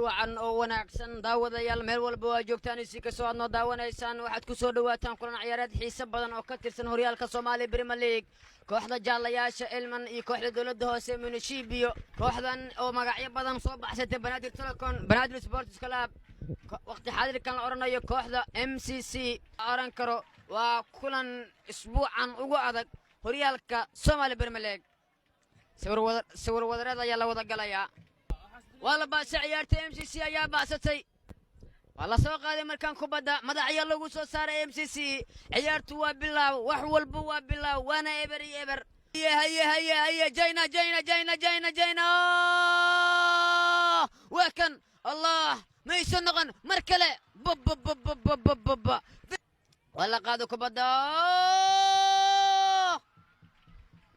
Wacan oo wanaagsan, daawadayaal, meel walba waa joogtaan, si kastoo aad noo daawanaysaan, waxaad ku soo dhawaataan kulan ciyaareed xiise badan oo ka tirsan horyaalka Soomaaliya Premier League, kooxda Jaalayaasha Elman iyo kooxda Dowladda Hoose Munishibiyo. Kooxdan oo magacyo badan soo baxsatay, Banaadir Telecom, Banaadir Sports Club, waqti xaadirkan la odhanayo kooxda MCC oran karo, waa kulan isbuucan ugu adag horyaalka Soomaaliya Premier League. Sawir wadareed ayaa la wada galayaa. Waa la baasay ciyaarta, MCC ayaa baasatay. Waa la soo qaaday markaan kubadda, madax ayaa lagu soo saaray MCC. Ciyaartu waa bilaaw, wax walba waa bilaaw, waana 0-0. Haye haye haye, Jayna, Jayna, Jayna, Jayna, Jayna, waa kan! Allah, mayso noqon mar kale. Bababababababa, waa la qaado kubadda,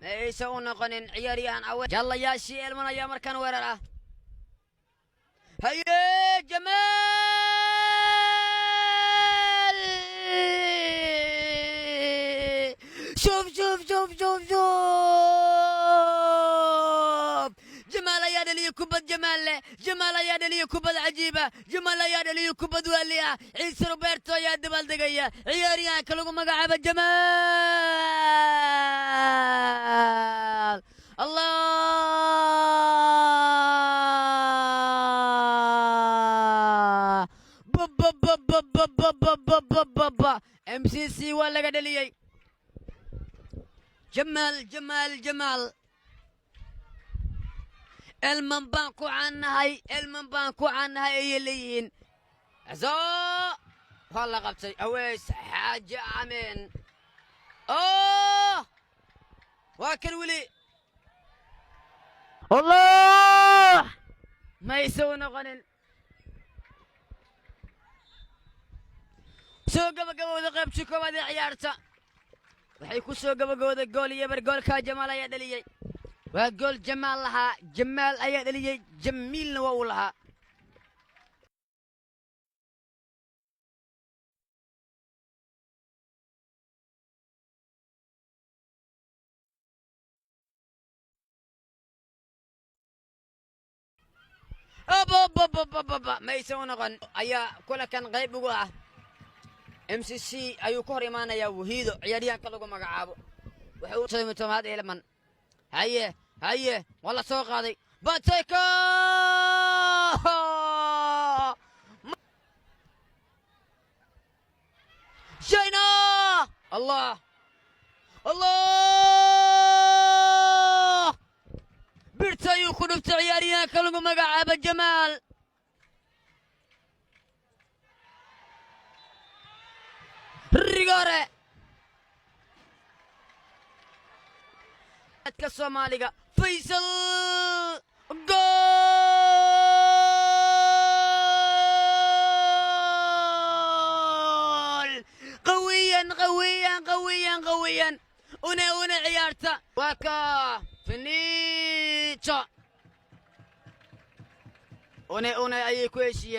maysa u noqonin ciyaaryahan awe. Jallayaashii Elman ayaa markaan weerar ah. Haye Jamaal, شوف شوف شوف شوف شوف، jamaal ayaa dhaliyey kubad, jamaal leh, Jamaal ayaa dhaliyey kubad cajiiba, Jamaal ayaa dhaliyey kubad waali ah. Ciise Roberto ayaa dabaaldegaya, ciyaaryahanka lagu magacaabo Jamaal. Allah, bababababababababa, MCC waa laga dhaliyey. Jamaal, Jamaal, Jamaal, Elman baan ku caannahay, Elman baan ku caannahay ayay leeyihiin. Zo waa la qabtay, Aweys Xaaji Amiin. Oh, waa kan weli. Allah, mayse u noqonin. Soo gabagabowda qaybtii koowaad ee ciyaarta, waxay ku soo gabagabowday 1-0. Goolkaa Jamaal ayaa dhaliyey, waa gool Jamaal lahaa, Jamaal ayaa dhaliyey, Jamiilna waa uu lahaa. Abababababa, mayse u noqon. Ayaa kulankan qayb ugu ah MCC ayuu ka hor imaanayaa Wahiido, ciyaaryahanka lagu magacaabo waxa tobnaad Elman. Haye haye, waa la soo qaaday, Bateko China. Allah, Allah, birta ayuu ku dhuftay ciyaaryahanka lagu magacaabo Jamaal. Rigore ka Soomaaliga Faysal, gool qawiyan, qawiyan, qawiyan, qawiyan. Une une ciyaarta waa ka finito. Une une ayay ku heshiiyeen.